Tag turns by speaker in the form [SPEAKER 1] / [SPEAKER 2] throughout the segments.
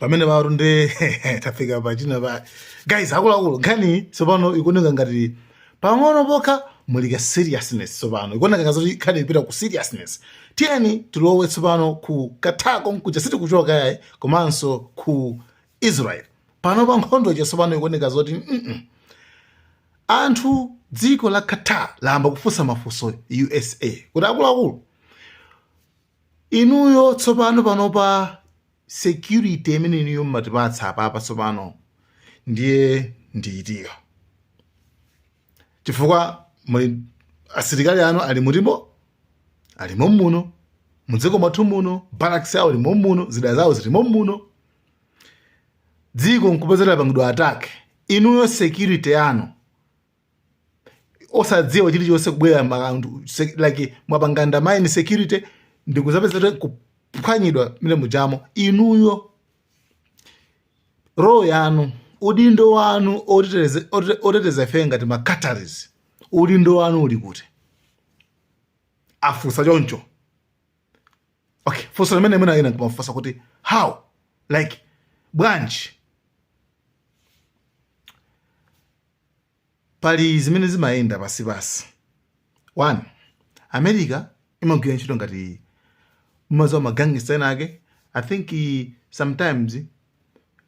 [SPEAKER 1] Pamene patu ndi tafika pachina pa, guys, akuluakulu, nkhani tsopano ikuoneka ngati pang'ono pokha muli ka seriousness. Tsopano ikuoneka ngati kuti nkhani ipita ku seriousness. Tiyeni tilowe tsopano ku Qatar konkuja, sitikuchoka yayi, komanso ku Israel. Pano pa nkhondo ija tsopano ikuoneka zoti anthu dziko la Qatar layamba kufunsa mafunso USA kuti, akuluakulu, inuyo tsopano panopa security imene inuyo mmatipatsa apapa tsopano ndiye ndiitiyo? Chifukwa muli asilikali anu ali mutimo, alimo muno mudziko mwathu muno, barracks awo alimo muno, zida zawo zilimo muno, dziko nkupezera pangidwa attack, inuyo security yanu osadziwa chilichonse kubwera like mwapanga undermine security, ndikuzapeza kuphwanyidwa mene mujamo. Inuyo role yanu, udindo wanu oteteza ife ngati ma Qataris, udindo wanu uli kuti? Afunsa choncho. Okay, funso limene mwina ina kumafunsa kuti how, like bwanji? Pali zimene zimayenda pasipasi. One, America imagwira ntchito ngati mumaziwa ma gangster ena ake. I think sometimes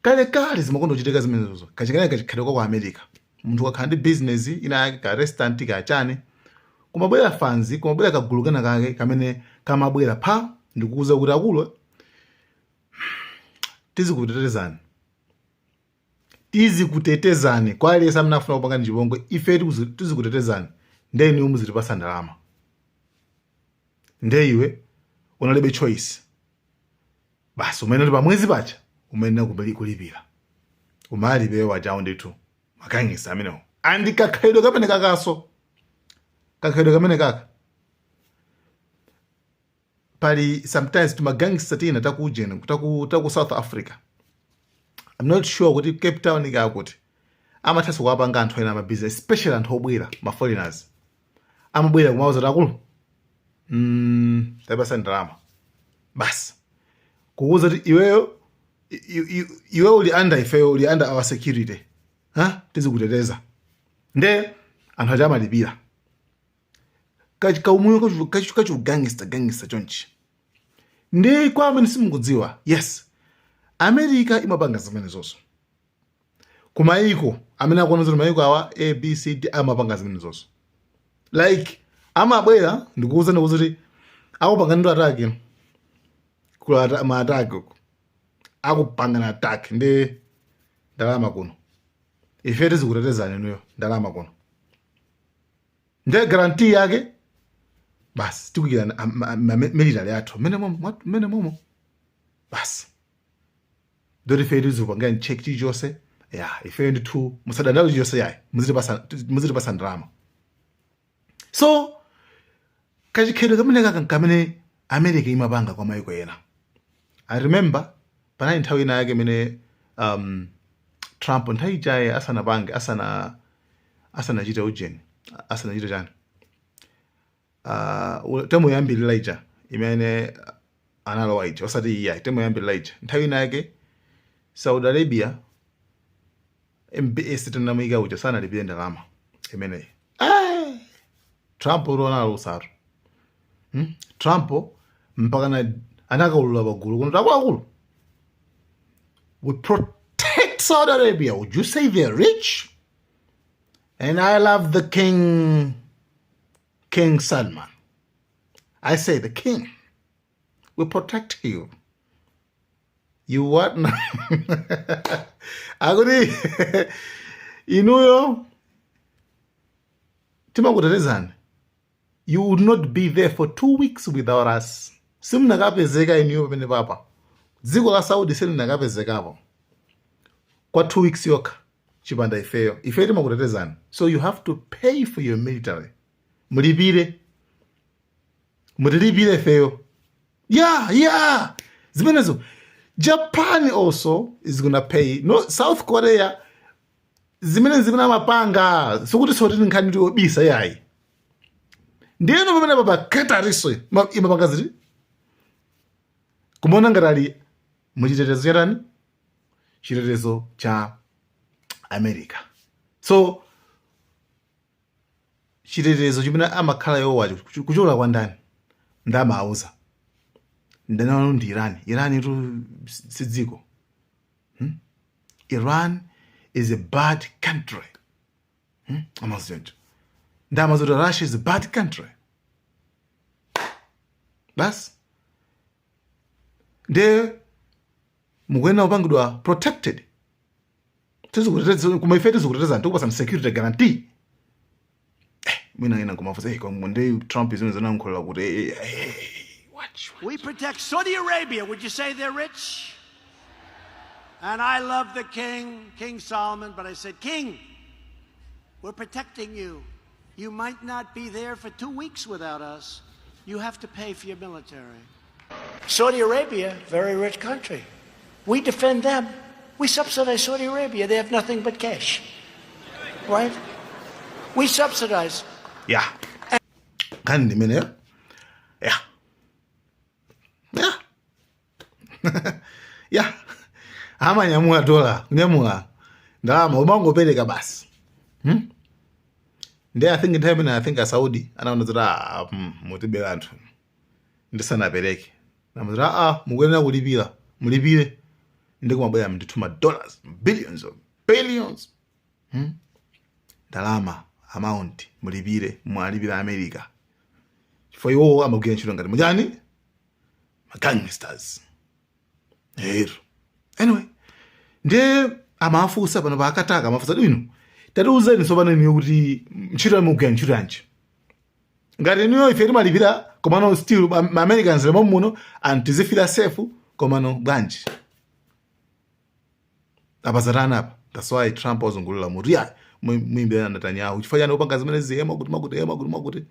[SPEAKER 1] kalekale zimakonda kuchitika zimenezozo, kachikale kachikhalidwe kwa America. Munthu ukakhala ndi business ina yake, ka restaurant, kachani, kumabwera fanzi, kumabwera kagulu kena kake kamene kamabwera pha ndikukuza kuti, akulu, tizikutetezani, tizikutetezani kwa aliyense amene afuna kupanga chipongwe. Ife tizikutetezani, nde inuyo muzitipasa ndalama. Nde iwe unalibe choice, basi umene uli pamwezi pacha umene kulipira umalipe wajawo ndithu. Ma gangster amenewo andi kakhalidwe kamene kakaso, kakhalidwe kamene kaka pali sometimes tima gangster tina takujeni taku South Africa, I'm not sure kuti Cape Town kakuti, amathanso kuwapanga anthu ena ama business, especially anthu obwera, ma foreigners amabwera kumauza kuti, akulu, tapasa ndalama basi, kukuza kuti iweyo iwe uli under ifeyo, uli under our security, ha, tizikuteteza. Nde anthu aja amalipira. Kaumuyo kachu gangster gangster chonchi. Ndi kwa amene simukudziwa, yes, America imapanga zimenezonso kumayiko amene akuona kuti mayiko awa A, B, C, D amapanga zimenezonso. Like amabwera ndikuuza kuti akupanga ndo attack, kula ma attack uku akupangana attack, ndi ndalama kuno, ife tizikutetezani inuyo, ndalama kuno, nde guarantee yake basi tikuyikira military yathu mmene momo, mmene momo basi, ndoti ife tizikupangani check chilichonse ya ife ndithu, musadandaule chilichonse yayi, muzitipasa ndalama. So kachikhalidwe kamene kaka kamene America imapanga kwa mayiko ena. I remember panali nthawi ina yake imene Trump nthawi ijayi asanapange, asanachite ujeni, asanachite chani, term yoyambirira ija imene analowa ija, osati iyayi, term yoyambirira ija, nthawi ina yake Saudi Arabia MBS tinamuyika uja sanalipire ndalama imeneyi. Eh, Trump unalusatu, Trump mpaka na anakaulula pagulu kuno, akuluakulu, we protect Saudi Arabia. Would you say they're rich? And I love the king, King Salman. I say the king will protect you. You what? Akuti inuyo timakutetezani, you would not be there for 2 weeks without us. Simunakapezeka inuyo pamene papa, dziko la Saudi silinakapezekapo kwa 2 weeks yokha chipanda ifeyo. Ifeyo timakutetezani, so you have to pay for your military. Mulipire, mutilipire ifeyo. Yeah, zimenezo. Japan also is gonna pay, no? South Korea, zimene zimene amapanga, sikuti soti nkhani tiyobisa yayi. Ndiyeno pamene papa Qatariso imapanga ziti kumaona ngati ali muchitetezo chatani. Chitetezo cha America. So chitetezo chimene amakhala iwowacho kuchokera kwa ndani? Ndamauza ndani wanu ndi Iran. Iran itu si dziko. Iran is a bad country. Amazonjo ndamazoti Russia is a bad country basi. Nde mukuyenera kupangidwa protected. Tizikuteteza, koma ife tizikuteteza, tikupasani security guarantee. Mwina ina kumafusa, koma ndi Trump zimene zinayankhulira kuti watch, watch.
[SPEAKER 2] We protect Saudi Arabia. Would you say they're rich? And I love the king, King Solomon, but I said, "King, we're protecting you. You might not be there for 2 weeks without us. You have to pay for your military." Saudi Arabia, very rich country. We defend them. We subsidize Saudi Arabia. They have nothing but cash. Right? We subsidize.
[SPEAKER 1] Ya, nkhani ndi imeneyo. Ya, amanyamula dola, kunyamula ndalama, umangopereka basi. Ndi I think nthawi imene, I think Asaudi anaona kuti, ah, mutibera anthu, ndisanapereke namazoti, ah, mukuyenera kulipira, mulipire. Ndi kumabwera ndithu ma dollars, billions of billions, Ndalama amount mulipire, mwalipira America, chifukwa iwowo amagwira ntchito ngati muchani, ma gangsters ero. Anyway, ndiye amafunsa pano pa akataka, amafunsa, inu tatiuzeni tsopano inuyo kuti ntchito yamugwira ntchito yanji ngati inuyo ife timalipira, komano still ma Americans lemo muno and tizifira safe, komano bwanji apa zatana apa? That's why Trump wazungulira mutu ya muimbira Netanyahu, chifukwa chani upanga zimene ziyema kuti makuti ema kuti makuti.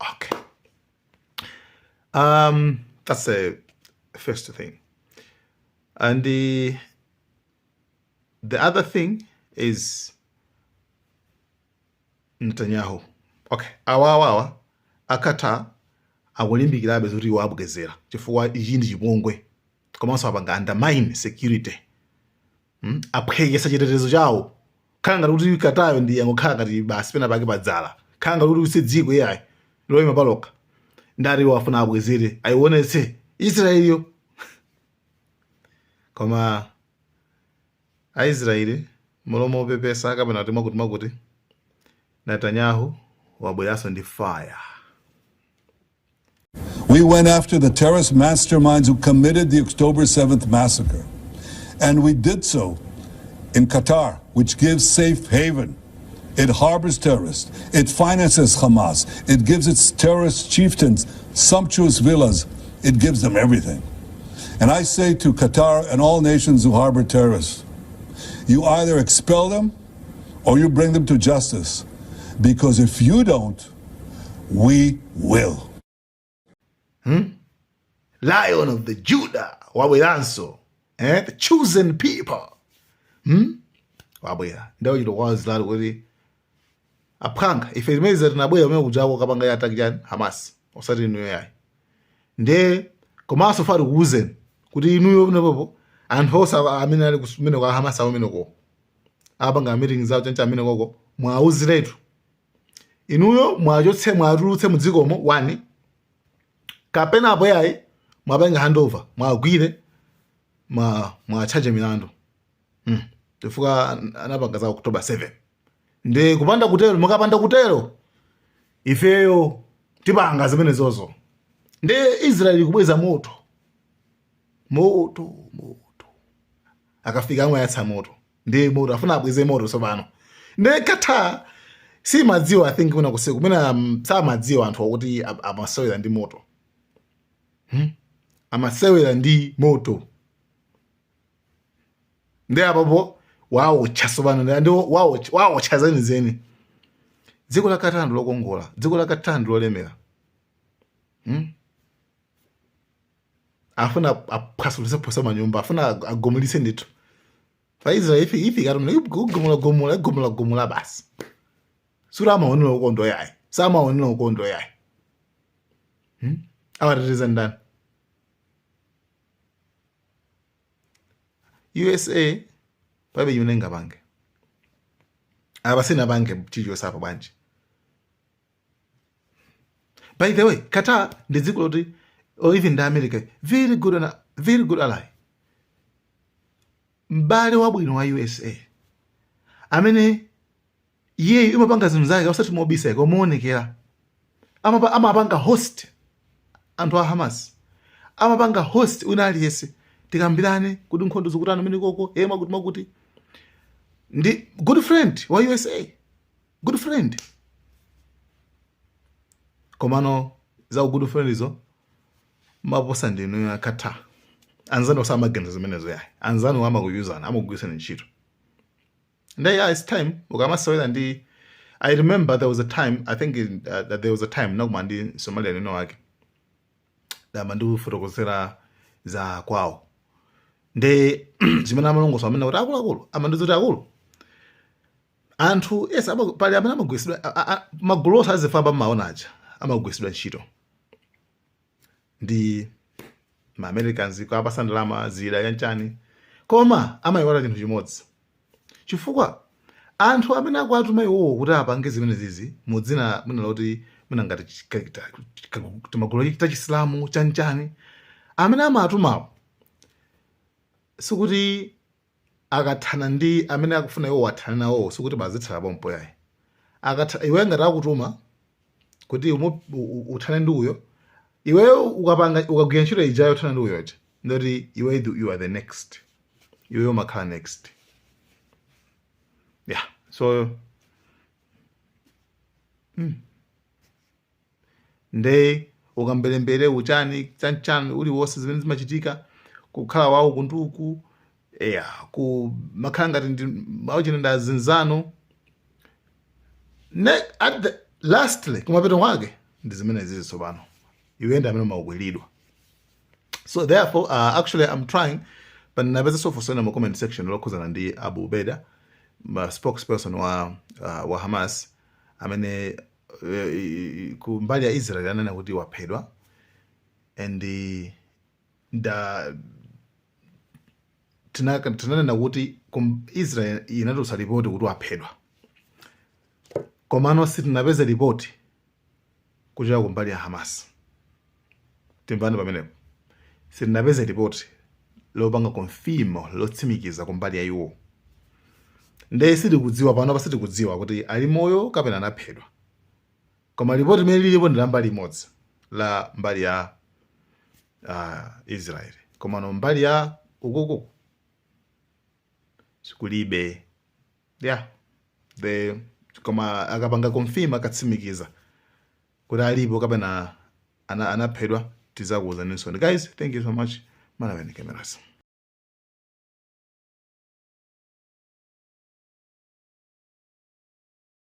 [SPEAKER 1] Okay, that's the first thing, and the other thing is Netanyahu. Okay, awawawa akata akulimbikirabe zoti iwo abwezera, chifukwa ichi ndi chipongwe, komanso apanga undermine security. Aphwekesa chitetezo chawo, khala ngati kuti Qatar yo ndi yangokhala ngati basi pena pake padzala, khala ngati kuti si dziko iyayi loyima palokha. Ndati wafuna abwezere, ayionetse Israeliyo, koma Aisraeli mulomo opepesa kapena kuti mwakuti mwakuti. Netanyahu wabweranso ndi fire.
[SPEAKER 3] We went after the terrorist masterminds who committed the October 7th massacre. And we did so in Qatar, which gives safe haven. It harbors terrorists. It finances Hamas. It gives its terrorist chieftains sumptuous villas. It gives them everything. And I say to Qatar and all nations who harbor terrorists, you either expel them or you bring them to justice. Because if you don't, we will.
[SPEAKER 1] Lion of the Judah wabweranso, eh? The chosen people, Wabwera ndawo chito kwazilali kuti aphanga ife zimene tinabwera kumene kujako kapanga ya attack chani, Hamas, osati inuyo yayi. Nde komanso fati kuuzeni kuti inuyo pamenepopo anthu onse amene ali kumene kwa Hamas ameneko apanga meeting zawo chancha amene koko, mwauziretu inuyo, mwachotse, mwatulutse mudzikomo wani, kapena apo yayi mwapanga handover, mwagwire, mwatchaje milandu, Chifukwa anapanga za October 7. Ndi kupanda kutero, mukapanda kutero ifeyo tipanga zimene zozo. Ndi Israeli kubweza moto, moto, moto. Akafika amayatsa moto, ndi moto afuna abweze moto tsopano. Ndi Qatar simadziwa, I think kuna kusiku kumene samadziwa anthu akuti amasewera ndi moto, Amasewera ndi moto. Ndi apapo waotcha tsopano, ndi waotcha, waotcha zenizeni. Dziko la Qatar ndi lokongola, dziko la Qatar ndi lolemera, Afuna aphwasulise phwasa manyumba, afuna agumulise ndithu pa Israel. Ifi ifi katumene kugumula gumula gumula gumula basi. Sura amaonera ukondo yayi, samaonera ukondo yayi, Awateteza ndani? USA palibe chimene ingapange apa, sinapange chilichonse apa bwanji? By the way, Qatar ndi dziko loti, or even ndi America, very good, very good ally, m'bale wabwino wa USA, amene iyeyo imapanga zinthu zake osati mobisa, komaonekera. Amapanga host anthu a Hamas, amapanga host wina aliyense, tikambirane kuti nkhondo zikutani umene koko ye makuti makuti. Ndi good friend wa USA, good friend. Komano za good friend izo maposa ndinu ya Qatar. Anzanu osamaganiza zimenezo yayi, anzanu amakuyuzana, amakugwirisani ntchito. And yeah, it's time ukamasewera ndi. I remember there was a time, I think that there was a time nakuma ndi Somalia nino wake dama ndikufotokozera za kwawo, ndi zimene amalongoso amene kuti akuluakulu amandiza kuti akulu anthu, yes, pali amene amagwiritsidwa magulu onse azifamba mmaona aja amagwiritsidwa ntchito ndi ma Americans kuapasa ndalama, zida, yanchani, koma amayiwala chinthu chimodzi, chifukwa anthu amene akuatuma iwowo kuti apange zimene zizi mudzina mwina loti mwina ngati timagulu ta Chisilamu chanchani, amene amatumawo sikuti akathana ndi amene akufuna iwo athane nawo, sikuti bazithera pompo yayi. Akatha iwe ngati akutuma kuti uthane ndi uyo, iweyo ukapanga, ukagwira ntchito ijayo, uthana ndi uyoja, ndoti iwe you are the next, iweyo umakhala next. Yeah, so nde ukambelembere uchani chanchani uliwonse zimene zimachitika kukhala wawo kunduku, yeah, ku makhala ngati ndi mauchene ndi azinzano ne at the lastly kumapeto kwake ndi zimene zizi tsopano iwe ndi amene umaukwiridwa. So therefore, actually I'm trying, but napeza sofunso mu comment section lokhuzana ndi Abu Ubeda, ma spokesperson wa Hamas, amene ku mbali ya Israel anena kuti waphedwa, and nda tinanena kuti Israel inatulutsa ripoti kuti waphedwa, komano sitinapeze ripoti kuchoka kumbali ya Hamas. Timvani pamenepo, sitinapeze ripoti lopanga confirm, lotsimikiza kumbali ya iwo. Nde sitikudziwa panopa, sitikudziwa kuti ali moyo kapena anaphedwa, koma ripoti imene lilipo ndi la mbali imodzi, la mbali ya Israel, komano mbali ya ukuku sikulibe. Yeah, koma akapanga confirm, akatsimikiza kuti alipo kapena anaphedwa, tizakuwuzaninso. Guys, thank you so much. Malawi Cameras.